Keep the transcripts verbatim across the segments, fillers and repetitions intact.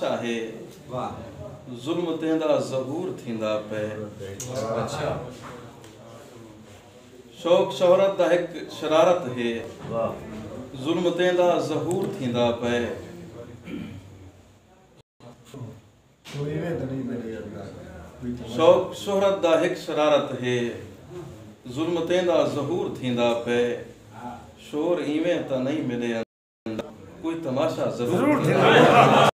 ہے۔ ظلم تیندا ظہور تھیندا پئے۔ شوق شہرت دا ہک شرارت ہے۔ ظلم تیندا ظہور تھیندا پئے۔ شوق شہرت دا ہک شرارت ہے۔ ظلم تیندا ظہور تھیندا پئے۔ شور ایویں تاں نئیں میݙے اندر، کوئی تماشا ضرور تھیندا پئے۔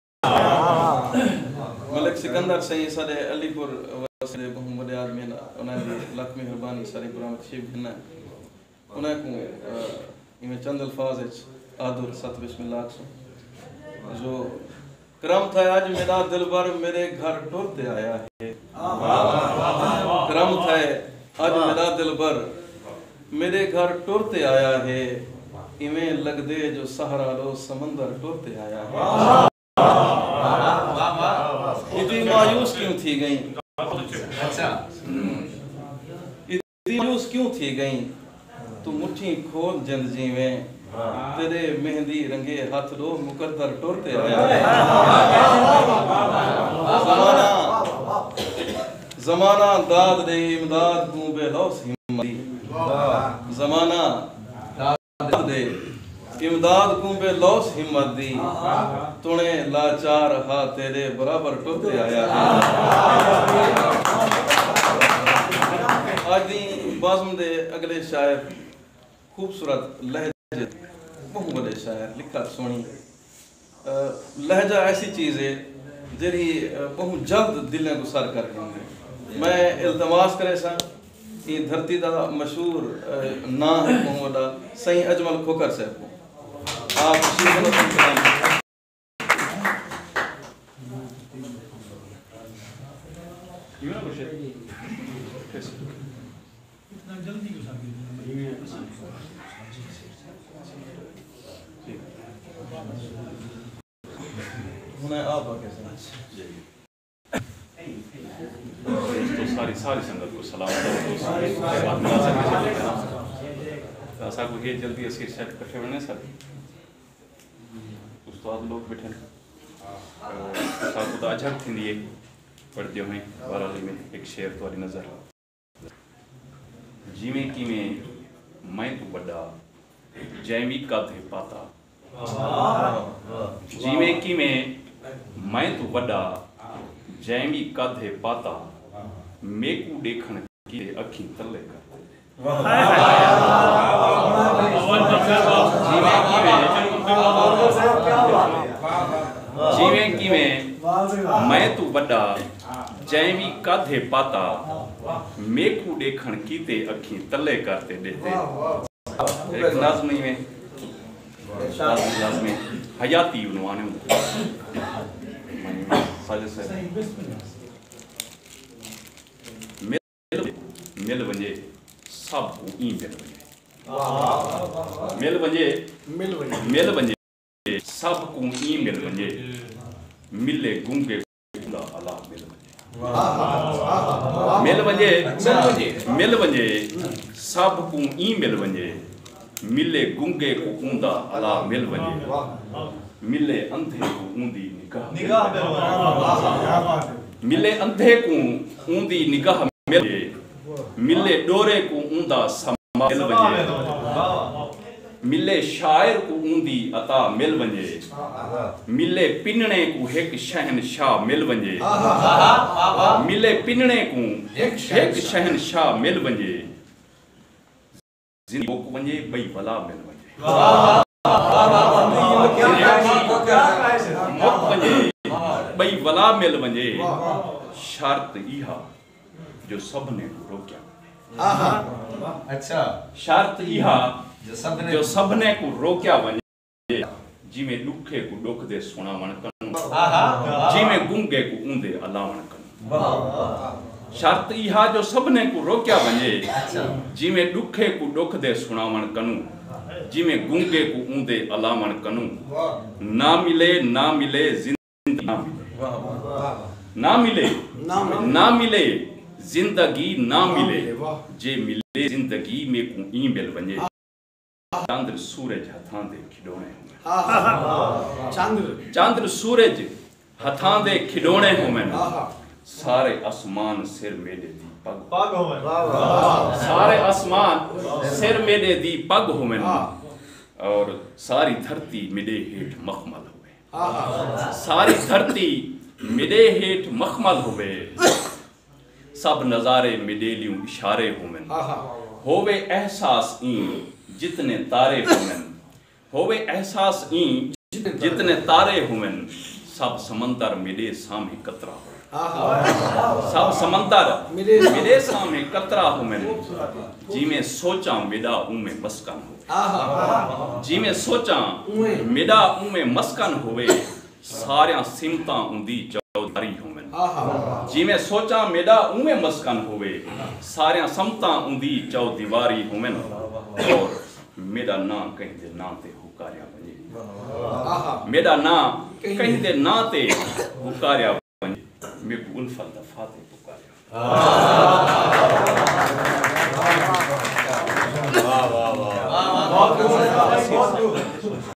ملک سکندر سئیں ساݙے علی پور وسدے ٻہوں وݙے آدمی ہن، انہاں دی لکھ مہربانی، ساݙی پراݨ تشریف گھن آئے۔ انہاں کوں ایویں چند الفاظ اچ آدر ست بسم اللہ آکھسوں جو کرم تھئے اڄ میݙا دلبر میݙے گھر ٹر تے آیا ہے۔ کرم تھئے اڄ میݙا دلبر میݙے گھر ٹر تے آیا ہے۔ ایویں لڳدے جو صحرا ݙو سمندر ٹر تے آیا ہے۔ اتنی مایوس کیوں تھی ڳئیں؟ اتنی مایوس کیوں تھی ڳئیں؟ توں مٹھی کھول جند جیویں تیݙے مہندی رنگے ہتھ ݙو مقدر ٹر تے آیا ہے۔ زمانہ، زمانہ داد ݙے امداد کوں بے لوث ہمت دی۔ زمانہ داد ݙے امداد کوں بے لوث ہمت دی۔ تݨے لاچار ہا تیݙے برابر ٹر تے آیا ہے۔ اڄ دی بزم دے اڳلے شاعر خوبصورت لہجے، ٻہوں وݙے شاعر، لکھت سوہݨی۔ لہجہ ایسی چیز ہے جیڑھی ٻہوں جلد دلیں کوں سر کر گھندے۔ میں التماس کریساں ایں دھرتی دا مشہور ناں ہے ٻہوں وݙا، سئیں اجمل کھوکھر صاحب کوں آپ تشریف رکھن۔ ہݨ آپ آکھے سن۔ تو ساری، ساری سنگت کوں سلام۔ تو اساکوں ہے جلدی، اسی سیٹ کٹھے ہوئے سر۔ استاد لوگ بیٹھے ہیں۔ ساکوں تاں اجھک تھیندی ہے پڑھدے ہوئیں۔ بہرحال میں ہک شعر تہاݙی نظر۔ جیویں کیویں میں توں وݙا جئیں وی قد ہے پاتا۔ جیویں کیویں میں توں وݙا جئیں وی قد ہے پاتا، میکوں ݙیکھݨ کیتے اکھیں تلے کر۔ جیویں کیویں، جیویں کیویں میں توں وݙا جئیں وی قد ہے پاتا، میکوں ݙیکھݨ کیتے اکھیں تلے کر تے ݙیہدے۔ ہک نظم ایویں، نظم، نظم حیاتی عنوان ہے۔ ساجد صاحب۔ مل، مل ونڄے، سب کوں ایں مل ونڄے۔ مل ونڄے، مل ونڄے۔ مل ونڄے، سب کوں ایں مل ونڄے۔ ملے گنگے کوں اوندا الا مل ونڄے۔ مل ونڄے، مل ونڄے، سب کوں ایں مل ونڄے۔ ملے گنگے کوں اوندا الا مل ونڄے۔ ملے اندھے کوں اوندی نگاہ مل ونڄے۔ ملے اندھے کوں اوندی نگاہ مل ونڄے۔ ملے ݙورے کوں اوندا سما مل ونڄے۔ ملے شاعر کوں اوندی عطا مل ونڄے۔ ملے پنݨے کوں ہک شہنشاہ مل ونڄے۔ ملے پنݨے کوں ہک شہنشاہ مل ونڄے۔ زندگی مک ونڄے، ٻئی ولا مل ونڄے۔ مک ونڄے، ٻئی ولا مل ونڄے۔ شرط ایہا جو سبھنے کوں روکیا ونڄے۔ اچھا۔ شرط ایہا جو سبھنے، جو سبھنے کوں روکیا ونڄے۔ جیویں ݙکھے کوں ݙکھ دے سݨاوݨ کنوں۔ آہا۔ جیویں گنگے کوں اوندے الاوݨ کنوں۔ واہ۔ شرط ایہا جو سبھنے کوں روکیا ونڄے۔ اچھا۔ جیویں ݙکھے کوں ݙکھ دے سݨاوݨ کنوں۔ جیویں گنگے کوں اوندے الاوݨ کنوں۔ واہ۔ نہ ملے، نہ ملے، زندگی نہ ملے۔ واہ، واہ، واہ۔ نہ ملے، نہ ملے۔ نہ ملے، زندگی نہ نہ ملے۔ ملے، واہ۔ جے ملے زندگی میکوں ایں مل ونڄے۔ چندر سورج ہتھاں دے کھڈونے ہوون۔ ہا، ہا، ہا۔ چندر۔ چندر سورج ہتھاں دے کھڈونے ہوون۔ سارے اسمان سر میڈے دی پگ۔ پگ ہوون۔ سارے اسمان سر میڈے دی پگ ہوون۔ اور ساری دھرتی میڈے ہیٹھ مخمل ہووے۔ ساری دھرتی میڈے ہیٹھ مخمل ہووے۔ سب نظارے میڈے لیوں اشارے ہوون۔ ہووے احساس ایں جتنے تارے ہوون۔ ہووے احساس ایں جتنے تارے ہوون۔ سب سمندر میڈے سامھے قطرہ ہوون۔ سب سمندر میڈے سامھے قطرہ ہوون۔ جیویں سوچاں میڈا اونویں مسکن ہووے۔ جیویں سوچاں میڈا اونویں مسکن ہووے۔ ساریاں سمتاں اوندی چودیواری ہوون۔ جیویں سوچاں میڈا اونویں مسکن ہووے۔ ساریاں سمتاں اوندی چودیواری ہوون۔ اور میڈا ناں کہیں دے ناں تے ہکاریا ونجے۔ میڈا ناں کہیں دے ناں تے ہکاریا ونجے۔ میکوں الفت دا فاتح پکاریا۔